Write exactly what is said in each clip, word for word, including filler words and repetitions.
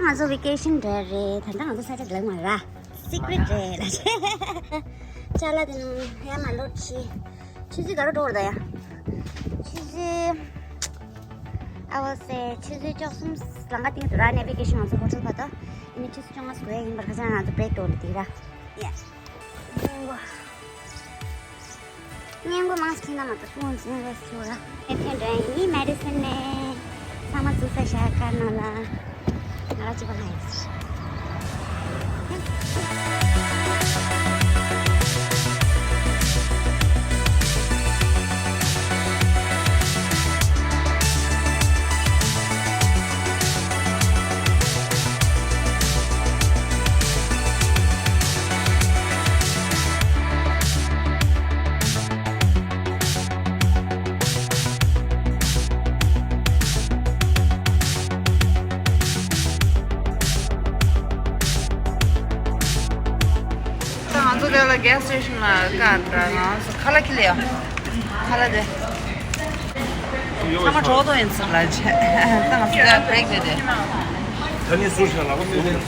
ང་ཚོ་ཝི་ཀེ་ཤན་འདྲ་རེད། ད་ལྟ་ང་ཚོ་ས་ཆ་འདྲ་མ་ར། སི་ཀི་རེ་ཊི་རེད་ལ། ཅ་ལག་དེ་ནང་ཡར་མར་ལོག་ཤི། ཆུ་ཚོད་ག་རེ་འགྲོ་བར་ད་ཡ། ཆུ་ཚོད། I will say ཆུ་ཚོད་བཅུ་གསུམ་ལམ་ཁ་སྟེང་དུ་ར། ནེ་ཝི་ཀེ་ཤན་ང་ཚོ་ཧོ་ཊེལ་བར་དུ། ཨ་ནི་ཆུ་ཚོད་བཅོ་ལྔ་འགོར་ཡ་ཡིན་པར་ཁ་སང་ང་ཚོ་བྷེ་རེག་འགྲོ་འདི་ར། ཡ། སྙིང་པོ། སྙིང་པོ་མང་ཆེ་ན་མ་གཏོགས་སྤུན་འཛིན་རེ་ཞུ་ར། ཨེ་ཐེན་འདྲ་ཡིན་མེ་ཌི་སན་ནས། ཚང་མ་ཚུགས་ས་ཞག་དཀར་ནང་ལ། ང་ར་ཅི་པ་ལ་ཡིན། ད་ང་ཚོ་དེ་ལ་གེ་སི་སི་ཊེ་ཤན་ལ་ཀར་འདྲ་ང་ཚོ་ཁ་ལག་འཁྱེར་ལེ་ཡ། ཁ་ལག་དེ། ཚང་མ་གྲོགས་དོ་ཡིན་ཟེར་ལ་བྱས། ད་ང་ཚོ་དེ་ལ་བྷེ་རེག་རེད་དེ། ད་ནི་སུ་ཤ་ལག་པ་མི་འདུག་ད་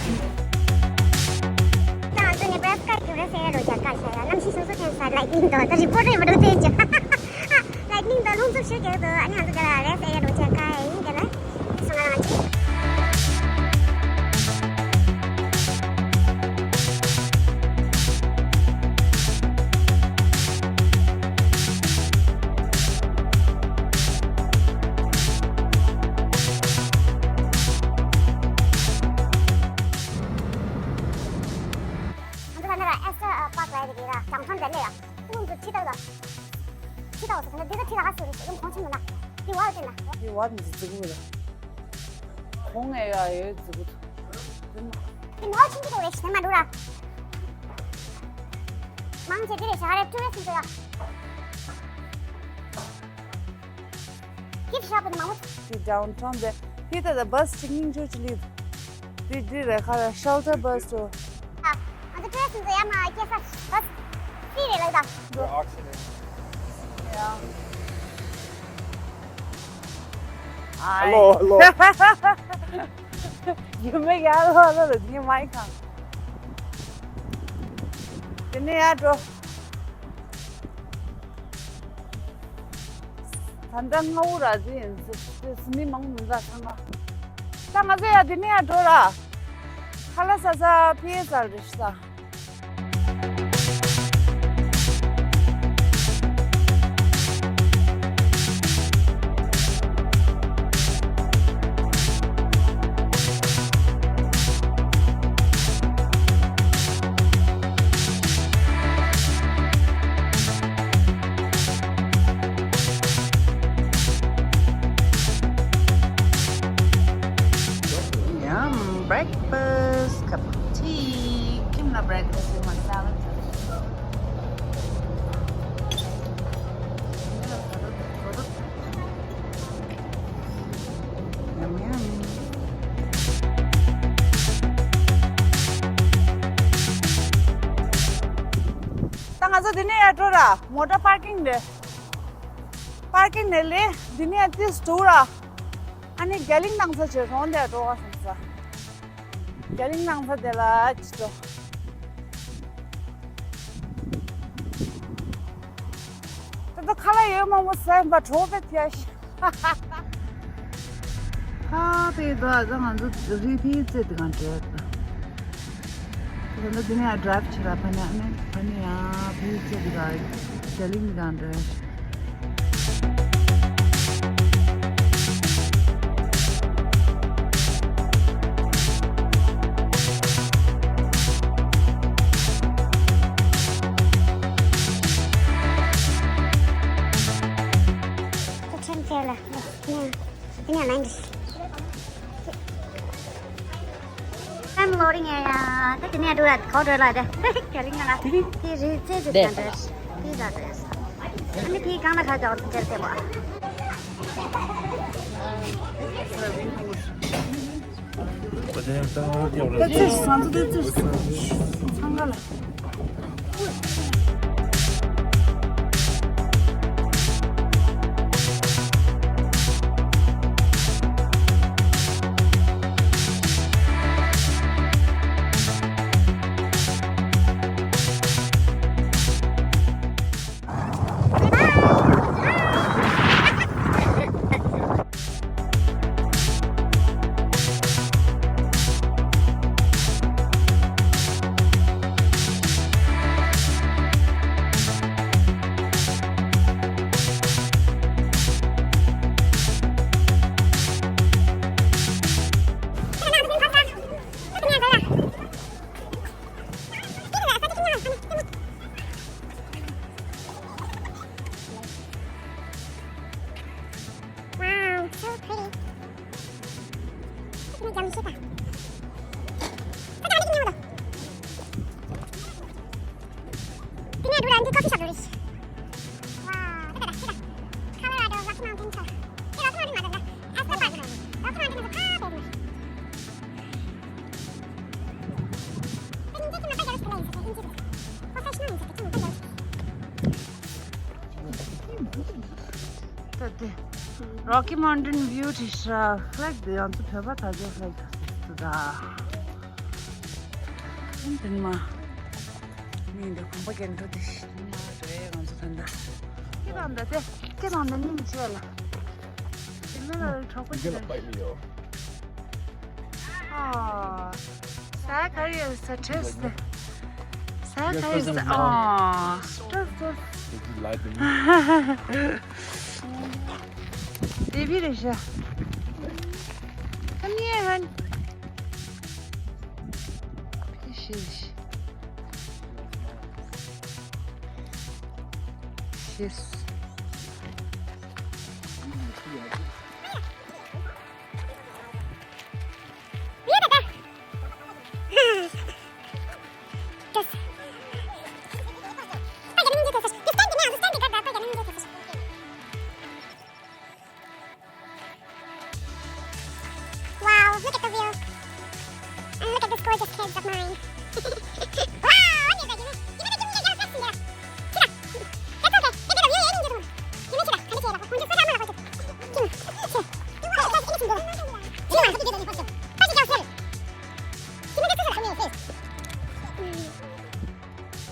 ང་ཚོ་ནི་བྷེ་རེག་སྐར་གྱི་རེ་སེ་རེ་རོ་ཇ་ཀ་ཤ་ཡ་གནམ་གཤིས་ཤིན་ཏུ་ཐན་ས་ལའི་ཊི་ནིང་དང་ད་རི་པོ་ཊར་ཡིན་པ་འདུག་བཙན་གྱི། ལའི་ཊི་ནིང་དང་རླུང་འཚུབ་ཤུགས་རྒྱག་འདུག་ཨ་ནི་ང་ཚོ་དེ་ལ་རེ་སེ་རེ་རོ་ཇ་ཀ་ཡ་ཡིན་དེ་ལ། སོང་ང་རང་ཅི། ང་ཚོ་ད་ནི་ར་ཨེ་སི་ཊར་པཱག་ལ་ཡ་དེ་ར་བྱང་ཁྲོམ་དེ་ལས་ཡ། ཁོང་ཚོ་ཁྲིད་ད་ལ། ཁྲིད་ད་བ་ཟེར་ན་འདི་ད་ཁྲིད་ད་ག་ཟེར་རེད་ཡང་གོང་ཆེན་མི་ལ། དེ་བ་ཡོད་དེ་ན། དེ་བ་འདི་ཟེར་གི་ར། གོང་ཨེ་ཡ་ཡོད་ཟེར་གི་འདུག་དེ་ནོར་ཆེན་གྱི་འདུག་རེད་ཞེ་མ་འདུག་ར། མང་ཆེ་དེ་རེད་ཤག་རེད་ཊུ་རི་སི་ཊི་འདུག་ཡ། gift shop དེ་མང་པོ། དེ་ཌའུན་ཊའུན་དེ། དེ་ད་ད་བྷ་སི་ཅིག་སྙིང་རྗེ་ཅིག་སླེབས། དེ་འདི་རེད་ཁ་ལ་ཤེལ་ཊར་བྷ་སི་འགྲོ། ཨ་ང་ཚོ་ཊུ་རི་སི་ཊི་ཚོ་ཡར་མར་སྐྱེལ་ས་བྷ་སི་ཧྥི་རི་རེད་ལབ་ད། ཨ་ལོ་ཨ་ལོ། ཡུམ་མེ་ཡར་ལོ་ལོ་ལོ་དེ་མའི་ཁང་། དེ་ནས་ཡར་འགྲོ། ད་ལྟ་སྔ་པོ་ར་དེ་ཡིན་ཟེར་དེ་སུ་མི་མང་མི་འདུག་ཚང་མ། ད་ང་ཚོ་ཡར་དེ་ནས་ཡར་འགྲོ་ར། ཁ་ལག་ཟ་ས་ཕི་ཡེ་ཟ་རེད་ཤག Yum, breakfast, cup of tea. ཁྱིམ་ལ་breakfast ཡོད་མ་རེད། salad. Yum, yum. ད་ང་ཚོ་འདི་ནས་ཡར་འགྲོ་ར། མོ་ཊ་པར་ཀིང་རེད། པར་ཀིང་ནས་ལས་འདི་ནས་ཏིས་འགྲོ་ར། ཨ་ནི་རྒྱ་གླིང་ནང་ཚོ་བྱེད་རོང་དེ་འགྲོ་བ་སོང་ས། རྒྱ་གླིང་ནང་ཚོ་དེ་ལ་ཅི་འགྲོ། ད་ལྟ་ཁ་ལག་ཡོད་མང་པོ་ཟ་ཡིན་པ་གྲོགས་པོ་ཕྱིར་ཤི། ཧ་དེ་ད་ད་ང་ཚོ་རི་ཕི་ཙེ་དེ་གང་འདྲ། ད་ལྟ་དེ་ནས་ཡང་ཌ་རའིབ་བྱེད་ར་ཕ་ནས་ཨ་ནི་ཕ་ནས་ཡང་ཕི་ཙེ་དེ་ག་ཇ་ལིང་དེ་གང་འདྲ། I'm loading area. ད་དེ་ནས་འགྲོ་ལ་ཁོ་འགྲོ་ལ་དེ། དེ་རིང་ང་ལ་དེ་རི་རྩེ་ཟེར་གྱི་འདྲ། དེ་ལ་དེ། ཨ་ནི་དེ་གང་ལ་ཁ་ཅག་ཟེར་དེ་བ། ད་ཚིག་ས་འདུག་ད་ཚིག་ས་འདུག་ཚང་ག་ལ། ཁྱེད་ཀྱིས་ཉོ་དང་། དེ་ནས་འགྲོ་ལ་འདི་ཀོ་ཕི་ཤོབ་འགྲོ་རེད། ཝའོ། ད་ད་ད་ད། Colorado Rocky Mountain Trail. དེ་Rocky Mountain མ་རེད་ལ། Aspen Park རེད། Rocky Mountain ནི་ཁ་བོད་རེད། དེ་ཉིན་རྒྱུན་གྱི་མ་པ་རྒྱ་རུ་ཞིག་ལ་ཡིན་ཟེར་ཨིན་ཇི་རེད། Professional ཡིན་ཟེར་ཁྱོད་མ་པ་རྒྱ་རུ་ཞིག་ད་དེ། Rocky Mountain View དེ་ཤ་flag དེ་ཡང་ཚོ་བོད་པ་ད་ཚོ་flag ད་ཟེར་ད། ཨིན་དེ་མ། མི་འདི་ཁང་པ་རྒྱན་འགྲོ་དེ་ཤི་མ་རེད་ང་ཚོ་ད་ད། ཁྱེད་དང་ད་དེ་ཁྱེད་དང་ད་ནི་མི་བྱེད་ལ། དེ་ནི་ལ་གྲོགས་པོ་ཞིག་ལ། ཨ། ས་ག་རེ་ཡོད་ས་བྲེས་ཏེ། ས་ག་རེ་ཡོད་ས། ཨ། བྲེས་ཏེ། དེ་བི་རེ་ཤ། ཁམ་ཉེ་ཧན། ཤེས། ཤེས། Wow, look at the view. And look at these gorgeous kids of mine. Wow, what is that? You know, you know, give me a little flex in there. Sit up. That's okay. They did a really eating to them. You need to that. Kind of chill. When you sit down, I'll hold you. Come on. Sit. You want to try anything good? Come on. What you did in the hospital? What you downstairs? Give me the scissors. Come here, please. Mm.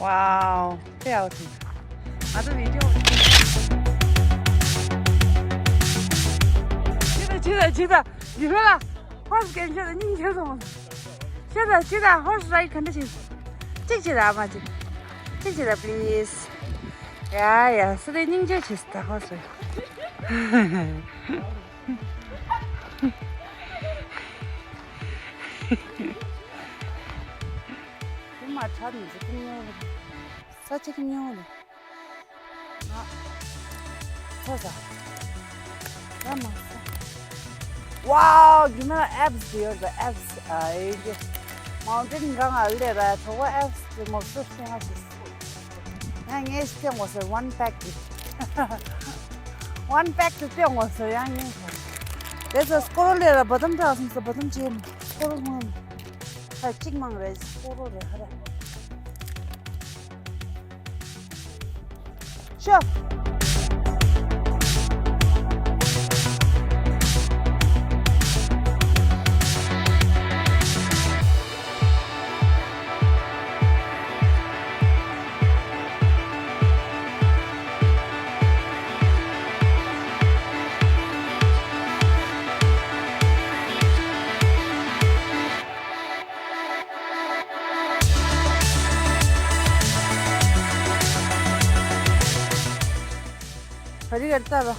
Wow. དེ་ཡག་ཐུག་ང་ཚོ་བི་ཌི་ཡོ། ཅི་ད་ཅི་ད་ཅི་ད། ཡི་རོ་ལ། ཧོར་སི་རའིཌ་ཁྱོད་ད་སྙིང་རྗེ་སོང་། ཅི་ད་ཅི་ད། ཧོར་སི་རའིཌ་ག་འདྲ་བྱེད། གཅིག་བྱེད་ད་ཨ་མ་གཅིག་གཅིག་བྱེད་ད་པི་ལི་སི། ཡ་ཡ་སི་རའི་སྙིང་རྗེ་བྱེད་ད་ཧོར་སི་རའིཌ། མ་ཁྲ་མི་འཛི་ཀི་ཉོ་ས་ཆ་ཀི་ཉོ་ལ། ཚོ་ས། ཡ་མ་ས། Wow, you know, abs, dear, the abs. ཨ་ཨེ་ཀྱི་མའུན་ཊེན་གང་ཨ་ལེ་ར་ཐོ་བ་abs དེ་མོ་སུ་སུ་ང་ཞིག་ཡ་ངས་སྟེང་ངོ་ཟེར་one pack དེ། One pack དེ་སྟེང་ངོ་ཟེར་ཡ་ངས་ཟེར། དེ་ཚོ་སྐོར་ལེ་ར་བ་དམ་དྲག་སོང་ས་བ་དམ་ཅེ་སྐོར་ལེ་ངོ་། ཧ་གཅིག་མང་རེད་སྐོར་ལེ་རེད་ཧ་ར། ཤོ། ག་རི་ག་རི་ལྟ་བ།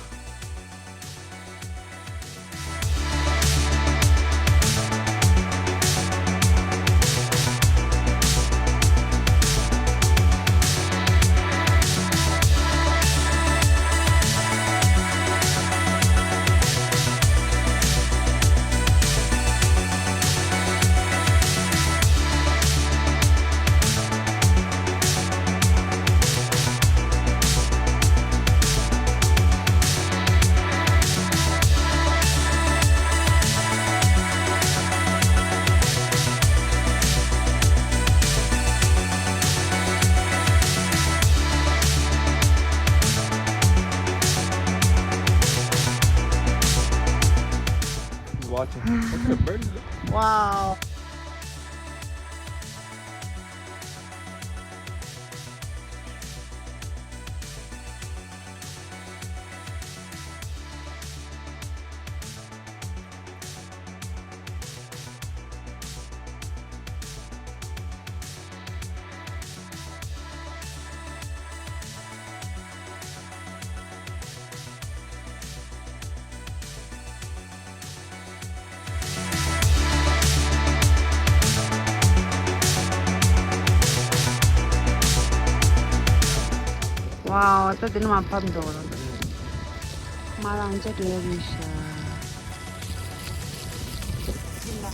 He's watching. What kind of bird is it? Wow. ཝའོ། ད་འདི་ནི་མ་ཕབ་འདུག་ར། མ་རང་ཅག་འགྲོ་ཡ་རེད་ཤག་ཡིན་ལ།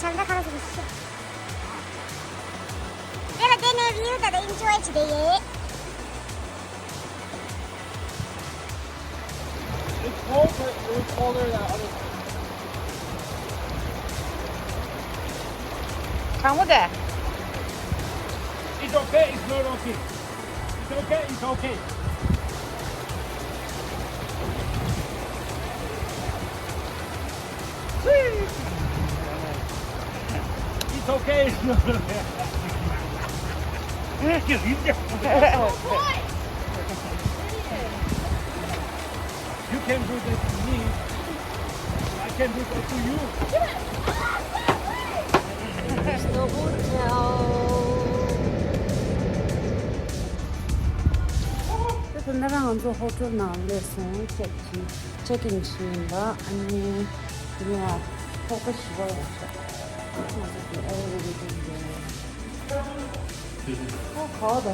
ཞབས་འདྲ་ཁ་ལ་ཟེར་ཤི། དེ་ལ་དེ་ནས་བིའུ་ད་ད་ཨིན་ཇོའི་བྱེད་དེ་ཡོད། It's cold, but it was colder than other times. གྲང་མོ་དེ། It's okay, it's not okay. It's okay, it's okay. It's okay. You can do that to me. I can do that to you. It's the hotel. ད་ལྟ་ང་ཚོ་ཧོ་ཊེལ་ནང་སླེབས་སོང་། ཅེག་ཨིན། ཅེག་ཨིན་བྱས་ཡིན་པ། ཨ་ནི་དེ་ནས་ཁོག་པ་ཞི་བ་ཡོང་ཤག་ང་ཚོ་དེ་ཨེ་རེ་རེ་རེ་རེ། ཨ་ག་བ་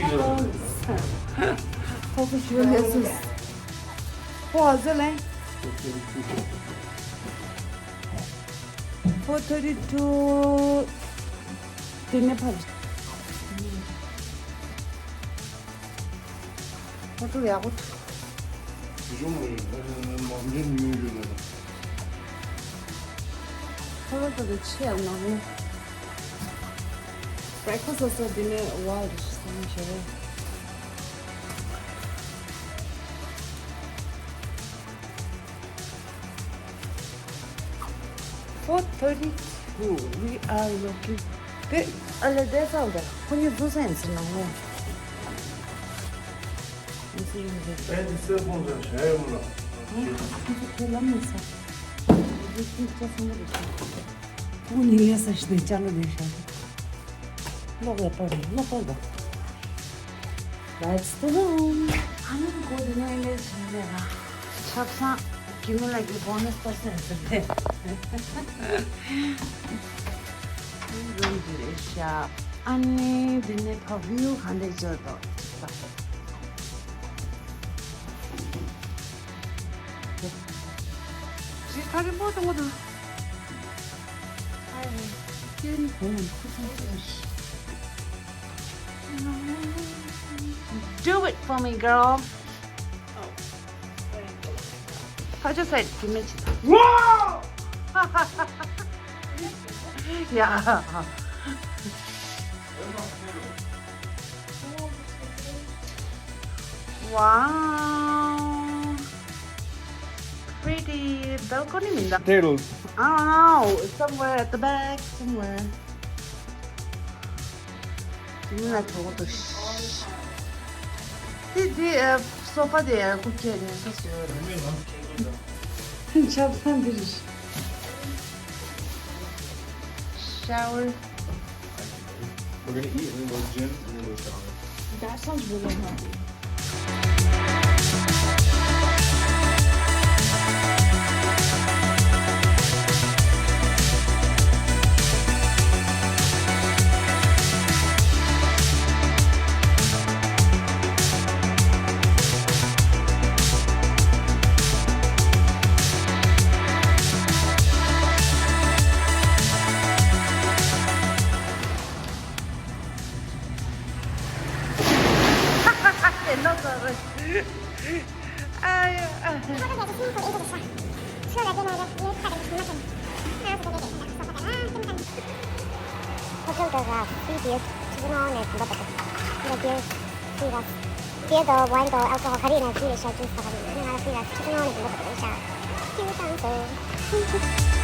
དང་། ཁོག་པ་ཞི་བ་སླེབས་སོང་། ཁོ་ཨ་ཟེ་ལེ། Four thirty two དེ་ནས་ཕར། ཧོ་ཊེལ་ཡག་པོ་འདུག་དེ་ཆུང་མ་རེད། ང་ཚོ་མ་འདྲེན་ཉུང་ཡོད་ལ། ཁོ་རང་ཚོ་ལ་ཆེ་ཡང་མང་པོ། བྷེ་རེག་ཕ་སི་ཟ་ས་དེ་ནས་ཝའོ་རེད་བསམ་བྱས། Four thirty-two, we are looking. དེ་ཨ་ལེ་དེ་ཚང་དེ་ཁོ་གཉིས་འཛུལ་ས་ཡིན་ཟེར་ནང་ལོགས། ཨེ་འདི་སེལ་ཕོན་ཟེར་བྱ་ཡོད་མ་ལ། ཁོ་ཚོ་ཁས་ལེན་མི་ས། འདི་ཅི་ཅི་སེམས་པ་རེད། ཁོ་གཉིས་ལས་ས་ཞིག་ནས་ཅ་ལ་ལས་ཤ། ལོག་ཡ་པར་ལོག་པར་དང་། Let's go. ཨ་ནི་གོ་དེ་ནས་ལས་བྱེད་ལས་ལ། ཆབ་གསང་། ཀི་མི་ལ་གི་bonus percent ཟེར་ཏེ། རང་གི་རེད་ཤག་ཨ་ནི་དེ་ནས་ཕ་བིའུ་ག་འདྲས་བྱོས་དོ། ཇི་ཁ་རི་མོ་དང་པོ་དང་། Do it for me, girl. ཁ་ཆོ་སའི་དེ་མེད་ཅི། Wow! Yeah. Wow. Pretty balcony མིན་ད། Potatoes. I don't know. It's somewhere at the back, somewhere. དེ་མིན་ལ་གྲོགས་དོ། དེ་དེ་སོ་ཕ་དེ་ཁུག་ཀྱི་ཉལ་ས་བཟོས་རེད། ཆབ་གསང་འདི་རེད། Shower. We're gonna eat and then go to the gym and then go shower. That sounds really unhealthy. ཁོ་ཚོ་ག་ཕི་ཌི་ཡོ་ཆུ་ཚོད་ལྔ་ནས་བདུན་པ་བར་དུ་ང་ཚོ་བདེ་བདེ་ཤོད་ན་ཁྱིམ་ཚང་ནས་ལ་ཕི་ཌི་ཡོ་ཕི་ཌི་ཡོ་དང་ཝའིན་དང་ཨལ་ཀོ་ཧོལ་ག་རེ་ཡིན་ན་ཕི་ཌི་ཡོ་ཤ་ཇུས་ད་ག་རེ་ཡིན་ན་ང་ལ་ཕི་ཌི་ཡོ་ཆུ་ཚོད་ལྔ་ནས་བདུན་པ་བར་དུ་བདེ་ཤོད་ཁྱིམ་ཚང་དུ།